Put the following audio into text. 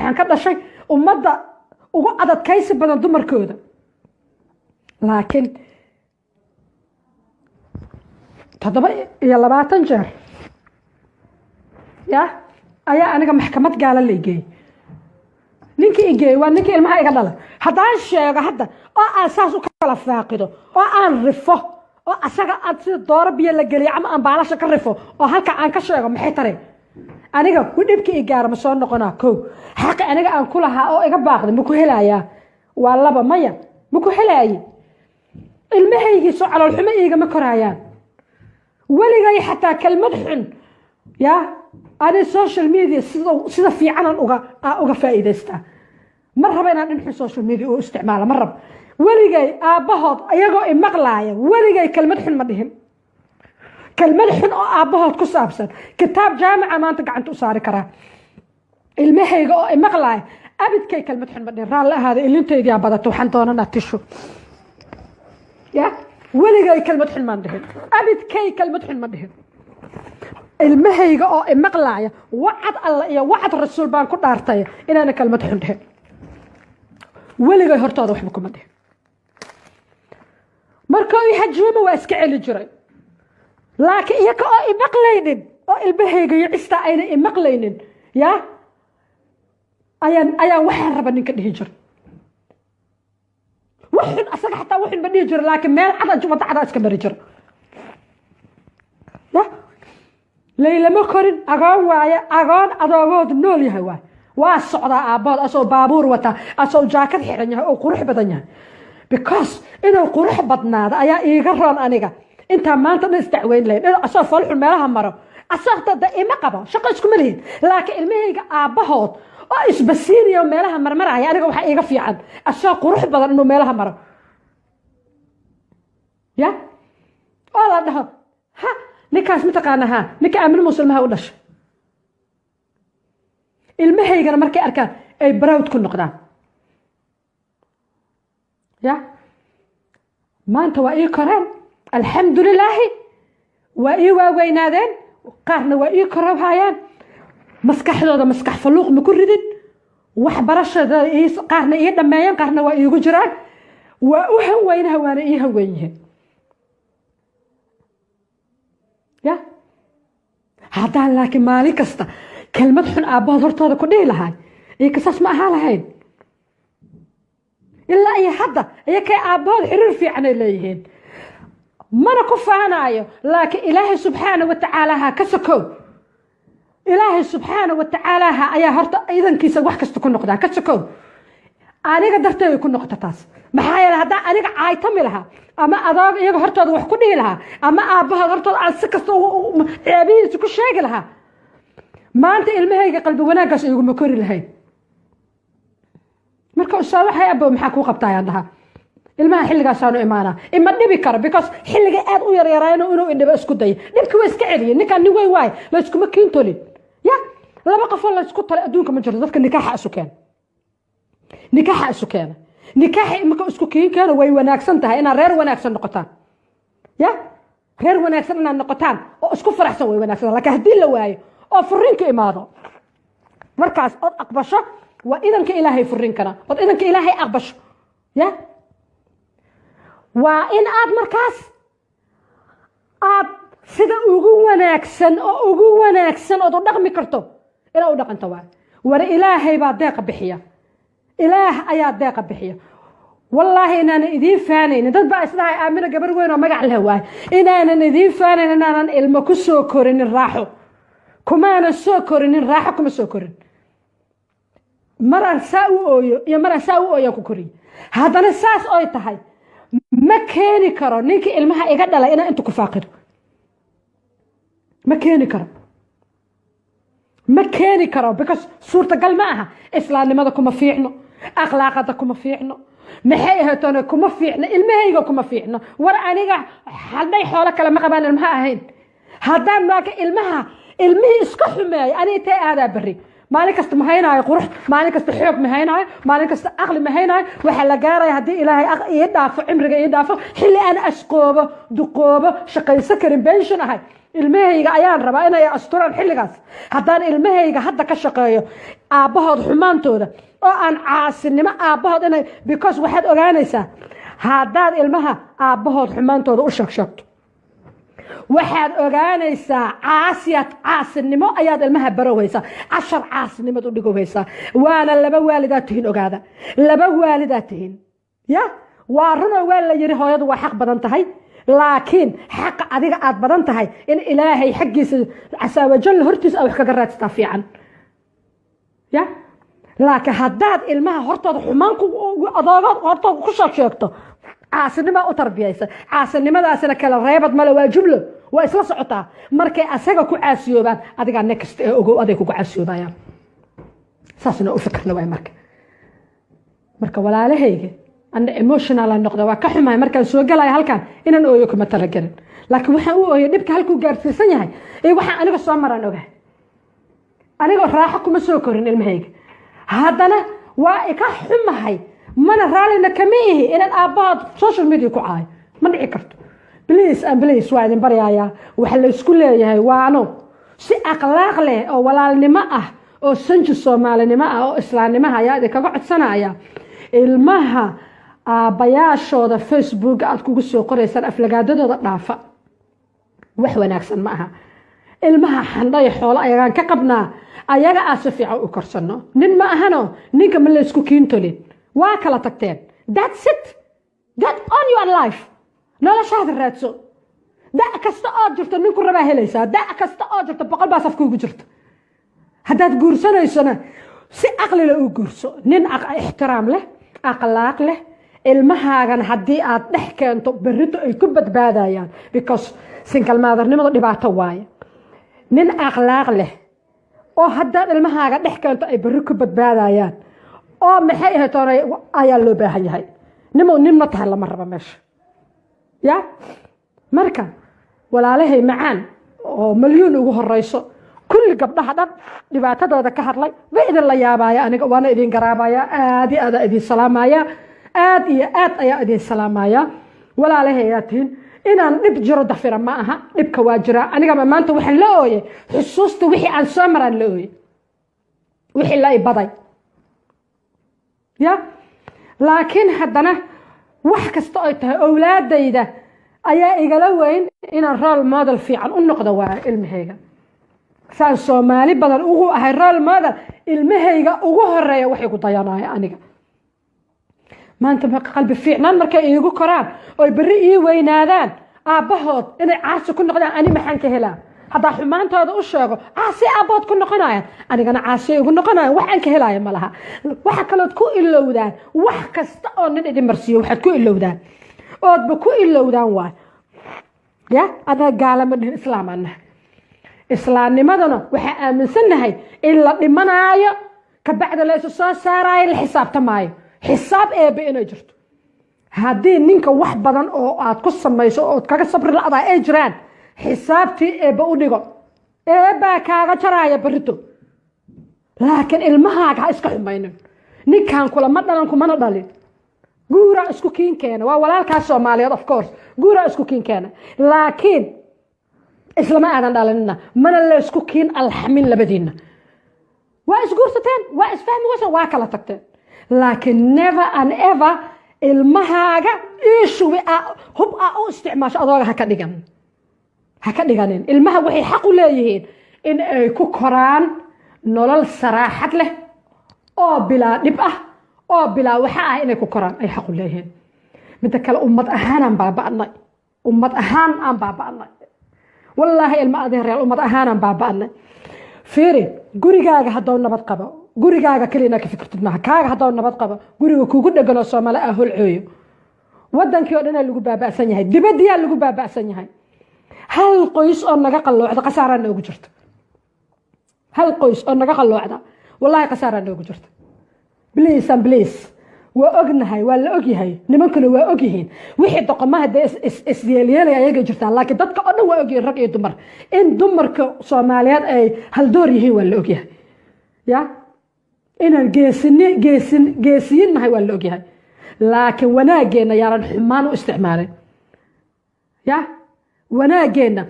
Waxaan ka dhashay ummadda ugu adadkaysi badan dumarkooda. Laakiin 27 jeer ya ayaa aniga maxkamad gaala la igeeyey. Ninkii igeeyey waa ninkii ilmaha iga dhala. Haddaan sheego hadda oo aan saas u kala faaqido oo aan rifo oo asaga aad sida dooro biyo la geliyo ama aan baalasha ka rifo oo halka aan ka sheego, maxay tareen? Aniga dhibka i gaara ma soo noqonaa? Kow, xaqi aniga aan ku lahaa oo iga baaqday ma ku helayaa? Waa laba. Maya, ma ku helaaye. Ilmahaygiiso caloolxumo iigama koraayaan. Weligay xataa kelmad xun ya ani social media sida fiicanan uga faa'iidaystaa. Ma raba inaan dhin xun social media u isticmaalo, ma rabo. Weligay aabbahood ayagoo imaqlaaya, weligay kelmad xun ma dhihin, kelmad xun oo aabbahood ku saabsan. Kitaab jaamica maanta gacanta u saari karaa. Ilmahayga oo imaqlaaya, abidkay kelmad xun ma dhihin. Raalli ahaada, ilintaydiyaa badata, waxaan doonanaa tissue. Ya, weligay kelmad xun maan dhihin, abidkay kelmad xun ma dhihin. Ilmahayga oo imaqlaaya, wacad Alla iyo wacad Rasuul baan ku dhaartay inaana kelmad xun dhihin. Weligay hortooda waxba kuma dhihin. Marka i hajuuma waa iska celi jiray, laakiin iyaka oo imaqlaynin oo ilmahayga iyo cistaa ayna imaqlaynin ya ayaan waxaan raba ninka dhihi jiray. Wax xun asaga xataa wax xun ma dhihi jiro, laakiin meel cad, wadda cadaa iska mari jiro. Ya, laylama korin, agoon waaye, agoon adoogood nool yahay waay. Waa socdaa aabbahood asoo baabuur wata, asoo jaakad xiran yahay oo qurux badan yahay, because inuu qurux badnaado ayaa iiga roon aniga intaa maanta dhan isdacweyn lahayn inuu asoo foolxun meelaha maro. Asagta da ima qabo, shaqo iskuma lihin, laakiin ilmahayga aabbahood oo isbasiinaya meelaha marmaraya, aniga waxaa iiga fiican asoo qurux badan inuu meelaha maro, ya oo la dhaho, "Ha, ninkaas mataqaana? Ha, ninka Aamin Musulmaha u dhashay." Ilmahaygana markay arkaan ay proud ku noqdaan. Ya, maanta waa ii koreen, alxamdulilaahi, waa ii waaweynaadeen, qaarna waa ii korowhayaan. Maskaxdooda maskax faluuq ma ku ridin. Waxbarashada qaarna ii dhammeeyeen, qaarna waa iigu jiraan. Waa u hanweynaha, waana ii hanweyn yihiin. Ya, haddaan laakiin maalin kasta kelmad xun aabbahood hortooda ku dhihi lahay, iyo kasaas ma ahaan lahayn. Ilaa iyo hadda iyakay aabbahood xiriir fiican ay leeyihiin, mana ku faanaayo, laakiin Ilaahay subxaana wa tacaala ha ka sokow, Ilaahay subxaana wa tacaalaha ayaa horta idankiisa wax kasta ku noqdaa. Ka sokow, aniga darteeday ku noqota taas. Maxaa yeele, haddaan aniga caaytami lahaa ama adoog iyaga hortooda wax ku dhihi lahaa ama aabbahood hortooda aan si kasta ceebihiisa ku sheegi lahaa, maanta ilmahayga qalbi wanaaggaas iguma kori lahayn. Marka ustaad waxay, "Abow, maxaa kuu qabtaa?" ayaan dhahaa. Ilmaha xilligaasaanu imaanaa, ima dhibi karo, because xilliga aad u yaryaraano inuu indhibo isku dayo, dhibki waa iska celiyay. Ninkaan nin weyn waaye, layskuma kiintolin. Ya, laba qofoo laysku talay adduunka ma jirto. Dadka nikaaxa isu keena, nikaaxa isu keena. Nikaaxa imika isku kiin keeno, way wanaagsan tahay inaad reer wanaagsan noqotaan. Ya, reer wanaagsan inaad noqotaan oo isku faraxsan way wanaagsan, laakiin haddii la waayo oo furiinku imaado, markaas ood aqbasho, waa idanka Ilaahay furinkana ood idanka Ilaahay aqbasho. Ya, waa in aad markaas aad sida ugu wanaagsan oo ugu wanaagsan ood u dhaqmi karto inaad u dhaqanto. Waay war, Ilaahay baa deeqa bixiya, Ilaah ayaa deeqa bixiya. Wallaahi inaanan idiin faanaynin. Dad baa isdhahay, "Aamina gabar weyn oo magac leh." Waay, inaanan idiin faanayn inaanan ilmo ku soo korinin raaxo. Kumaanan soo korinin raaxo, kuma soo korin. Maraan saa u ooyo iyo maraan saa u ooyaan ku koriyo. Haddana saas oy tahay, ma keeni karo ninkii ilmaha iga dhalay inaan inta ku faaqido. Ma keeni karo, ma keeni karo, because suurtagal ma aha. Islaamnimada kuma fiicno, akhlaaqada kuma fiicno, maxay ahaatoona kuma fiicno, ilmahayga kuma fiicno. War, aniga hadhay xoolo kale ma qabaan ilmaha ahayn. Haddaan maaka ilmaha ilmihii iska xumeeya, ani intee aadaa berri? Maalin kasta ma haynaayo qurux, maalin kasta xoog ma haynaayo, maalin kasta aqli ma haynaayo. Waxaa la gaaraya, haddii Ilaahay ii dhaafo, cimriga ii dhaafo, xilli aan asqoobo, duqoobo, shaqayso karin, pension ahay. Ilmahayga ayaan rabaa inay asturaan xilligaas. Haddaan ilmahayga hadda ka shaqeeyo aabbahood xumaantooda oo aan caasinimo aabbahood inay, because waxaad ogaanaysaa, haddaad ilmaha aabbahood xumaantooda u sheeg sheegto, waxaad ogaanaysaa caasiyaad, caasinimo ayaad ilmaha barowaysaa, cashar caasinimad u dhigowaysaa. Waana laba waalidaad tihiin, ogaada, laba waalidaad tihiin. Ya, waa runoo waa la yiri hooyadu waa xaq badan tahay, laakiin xaqa adiga aad badan tahay in Ilaahay xaggiisa casaawajalla hortiisa aa wax kaga raadsataa fiican. Ya, laakiin haddaad ilmaha hortooda xumaan adooga hortooda ku sheeg sheegto, caasinimaa u tarbiyaysa. Caasinimadaasina kala reebad male, waa jumlo, waa isla socotaa. Markay asaga ku caasiyoobaan, adigaa next ee ogow, aday kugu caasiyoobayaan. Saasna u fikirna waay. Marka walaalahayga, ana emotional aan noqda, waa ka xumahay. Markaan soo galaya halkan inaan ooyo kuma talagelin, laakiin waxaan u ooyay dhibka halkuu gaarsiisan yahay iyo waxaan aniga soo maraan ogahay. Aniga raaxo kuma soo korin ilmahayga, haddana waa ika xumahay, mana raallina kama ihi inaan aabbahood social media ku caayo. Ma dhici karto. Please and please, waa idin baryayaa. Waxa la isku leeyahay waano si akhlaaq leh oo walaalnimo ah oo sanji Soomaalinimo ah oo islaamnimaha ayaa idinkaga codsanaya: ilmaha aabbayaashooda Facebook aad kugu soo qoraysaan aflagaadadooda dhaafa, wax wanaagsan ma aha. Ilmaha xandhay xoolo ayagaan ka qabnaa, ayaga aa si fiican u korsano. Nin ma ahano, ninka ma laysku kiintolin, waa kala tagteen. That's it. Get on your life, noloshaada raadso. Da' kasta oo jirto ninku rabaa helaysaa, da' kasta oo jirto 100 baa safka ugu jirta. Haddaad guursanaysona, si aqlila u guurso, nin ixtiraam leh, akhlaaq leh, ilmahaagan haddii aad dhex keento berrito ay ku badbaadayaan, because single mothernimadu dhibaato waaye. Nin akhlaaq leh oo haddaad ilmahaaga dhex keento ay berri ku badbaadayaan oo maxay ahayd toonay ayaa loo baahan yahay. Nimo nin ma tahay lama rabo meesha. Ya, marka walaalahay macaan oo Malyuun ugu horeyso, kulli gabdhaha dhan dhibaatadooda ka hadlay wa idin la yaabaya aniga, waana idin garaabaya. Aad iyo aad idin salaamaya, aad iyo aad ayaa idin salaamaya. Walaalahay ayaa tihiin. Inaan dhib jiro dafira ma aha, dhibka waa jiraa. Anigaba maanta waxaan la ooyay xusuusta wixii aan soo maraan la ooyay, wixii la ibaday. Ya, laakiin haddana wax kasta oy tahay, owlaadayda ayaa igala weyn. Inaan role model fiican u noqdo waa ilmahayga. Saan Soomaali badan ugu ahay role model, ilmahayga ugu horeeya waxay ku dayanaya aniga. Maanta qalbi fiicnaan markay iigu koraan oy berri ii weynaadaan, aabbahood inay caasi ku noqdaan, ani maxaan ka helaa? Haddaa xumaantooda u sheego, caasi aabbahood ku noqonayaan, anigana caasi igu noqonayan, wax aan ka helaayo ma laha. Waxa kalood ku ilowdaan, wax kasta oo nin idin marsiiyo waxaad ku ilowdaan oodba ku ilowdaan waay. Ya, anaga gaalama dhihin, islaamaan nahay. Islaamnimaduna waxaa aaminsannahay in la dhimanaayo, kabacda la isu soo saaraayo, la xisaabtamaayo, xisaab eebe inay jirto. Haddii ninka wax badan oo aad ku samayso ood kaga sabri la-daa ay jiraan, xisaabtii eebba u dhigo, eebbaa kaaga jaraaya barito. Laakiin ilmahaaga ha iska xumaynin. Ninkan kulama dhalan, kumana dhalin, guuraa isku kiin keena. Waa walaalkaas Soomaaliyeed, of course, guuraa isku kiin keena, laakiin islama aadan dhalinina, mana la isku kiin alxamin labadiinna. Waa isguursateen, waa isfahmi weysan, waa kala tagteen, laakiin never and ever ilmahaaga iishubi hub a u isticmaasho adooga haka dhigan, ha ka dhiganin. Ilmaha waxay xaq u leeyihiin in ay ku koraan nolol saraaxad leh oo bilaa dhib ah oo bilaa waxa ah inay ku koraan ay xaq u leeyihiin. Midda kale, ummad ahaanaan baaba'nay, ummad ahaan aan baaba'nay. Wallaahi, ilma adeeryaal, ummad ahaanaan baaba'nay. Fiiri, gurigaaga hadduu nabad qabo, gurigaaga keliya inaad ka fikirtid maaha. Kaaga hadduu nabad qabo, guriga kugu dheganoo Soomaali ah holcooyo. Wadankii oo dhanaa lagu baaba'san yahay, dibadiyaa lagu baaba'san yahay. Hal qoys oo naga qalloocda khasaaraa noogu jirta. Hal qoys oo naga qalloocda, wallahi, khasaaraa noogu jirta. Please and please, waa ognahay, waa la ogyahay, nimankuna waa ogyihiin. Wixii doqomaha dee isyeelyeelaya ayagay jirtaan, laakiin dadka oo dhan waa ogyihiin, rag iyo dumar, in dumarka Soomaaliyeed ay haldoor yihiin waa la ogyahay. Ya, inaan geesini geesin geesiyin nahay waa la ogyahay, laakiin wanaageenna yaanan xumaan u isticmaalin. Ya, wanaageenna.